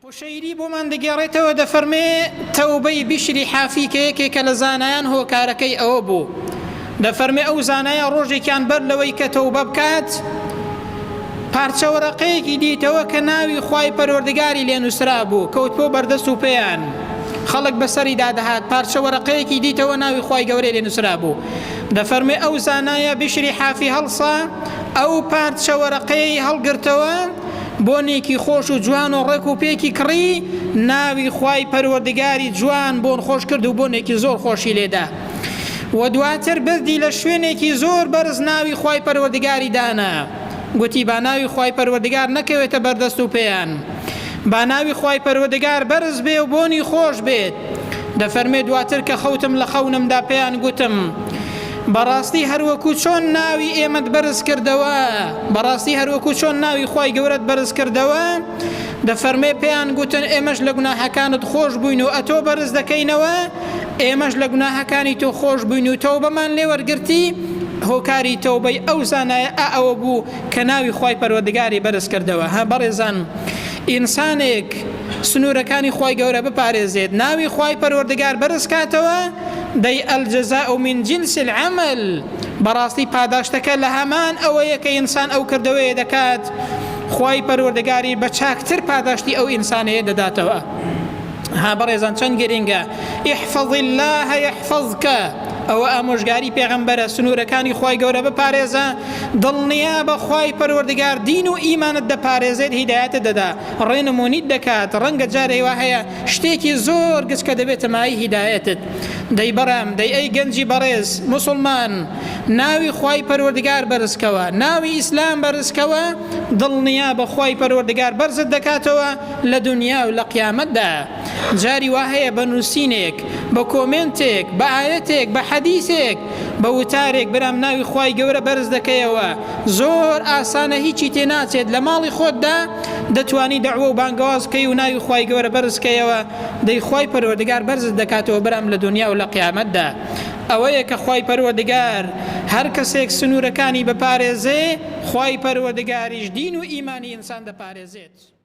قوشەیری بۆمان دەگێڕێتەوە دەفەرمێ، تەوبەی بیشری حافی کە یەکێکە لە زانایان هۆکارەکەی ئەوە بوو، دەفەرمێ ئەو زانایە ڕۆژێکیان بەر لەوەی کە تەوبە بکات پارچە وەرەقەیەکی دیتەوە کە ناوی خوای پەروەردگاری لێ نووسرابوو کەوتبووە بەردەست و پێیان خەڵک بەسەریدا دەهات پارچە وەرەقەیەکی دیتەوە ناوی خوای گەورەی لێ نووسرابوو دەفەرمێ ئەو زانایە بیشری حافی هەڵسا ئەو پارچە وەرەقەیەی هەڵگرتەوە بۆنێکی خۆش و جوان و ڕێک و پێکی کڕی، ناوی خوای پەروەردگاری جوان بۆن خۆش کرد و بۆنێکی زۆر خۆشی لێدا و دواتر بردی لە شوێنێکی زۆر بەرز ناوی خوای پەروەردگاری دانا گوتی با ناوی خوای پەروەردگار نەکەوێتە بەردەست و پێیان با ناوی خوای پەروەردگار بەرز بێ و بۆنی خۆش بێت دەفەرمێ دواتر کە خەوتم لە خەونمدا پێیان گوتم بەڕاستی هەروەکو چۆن ناوی ئێمەت بەرز کردەوە، بەڕاستی هەروەکو چۆن ناوی خوای گەورەت بەرز کردەوە، دەفەرمێ پێیان گوتن ئێمەش لە گوناهەکانت خۆش بووین و ئەتۆ بەرز دەکەینەوە، ئێمەش لە گوناهەکانی تۆ خۆش بووین و تەوبەمان لێ وەرگرتی، هۆکاری تەوبەی ئەو زانایە ئا ئەوە بوو کە ناوی خوای پەروەردگاری بەرز کردەوە. ها بەڕێزان ئینسانێک سنوورەکانی خوای گەورە بپارێزێت، ناوی خوای پەروەردگار بەرز کاتەوە، دەی الجزاء من جنس العمل، بەڕاستی پاداشتەکە لە هەمان ئەوەیە کە ئینسان ئەو کردەوەیە دەکات، خوای پەروەردگاری بە چاکتر پاداشتی ئەو ئینسانەیە دەداتەوە. ها بەڕێزان چەند گرنگە احفظ الله يحفظك ئەوە ئامۆژگاری پێغەمبەرە سنوورەکانی خوای گەورە بپارێزە دڵنیا بە خوای پەروەردگار دین و ئیمانت دەپارێزێت هیدایەتت دەدا ڕێنمونیت دەکات ڕەنگە جارێ وا هەیە شتێکی زۆر گچکە دەبێتە مایەی هیدایەتت دەی برام دەی ئەی گەنجی بەڕێز موسڵمان ناوی خوای پەروەردگار بەرزکەوە ناوی ئیسلام بەرزکەوە دڵنیا بە خوای پەروەردگار بەرزت دەکاتەوە لە دونیا و لە قیامەتدا جاری وا هەیە بە نووسینێک بە کۆمێنتێک بە ئایەتێک بە حەدیسێک بە وتارێک برام ناوی خوای گەورە بەرز دەکەیەوە زۆر ئاسانە هیچی تێ ناچێت لە ماڵی خۆتدا دەتوانی دەعوە و بانگەواز بکەی و ناوی خوای گەورە بەرز کەیەوە دەی خوای پەروەردگار بەرزت دەکاتەوە برام لە دونیا و لە قیامەتدا ئەوەیە کە خوای پەروەردگار هەر کەسێک سنوورەکانی بپارێزێ خوای پەروەردگاریش دین و ئیمانی ئینسان دەپارێزێت.